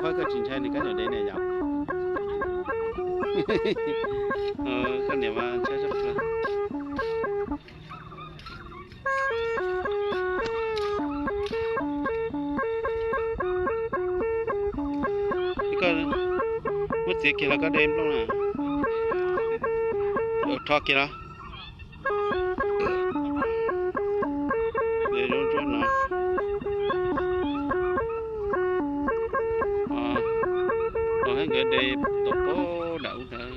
Phawb koj tsis ntshai nws kab nyuam dev niam yom? Koj niam mas ntshai zoj. Koj muab txiav kiag los koj de nplooj na. Rho kiag los. De ntsuab ntsuab no. Los hab nkawd de tau pab dam ub ntawd.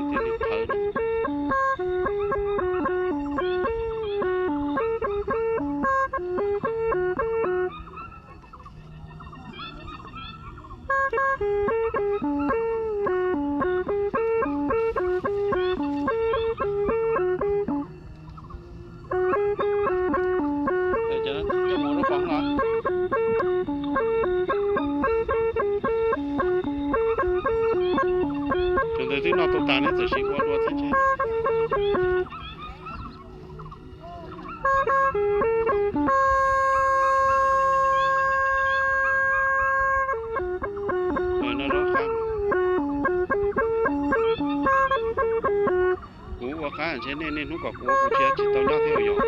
Thiaj li thawv. Coj mus lub qhov no. Tus ntawd twb noj tau tas neb txawm sim ua dua thiab ntshe. Kuv ua qab ntshe nej niaj hnub kom kuv ua kuv tsis tau noj thiab yom.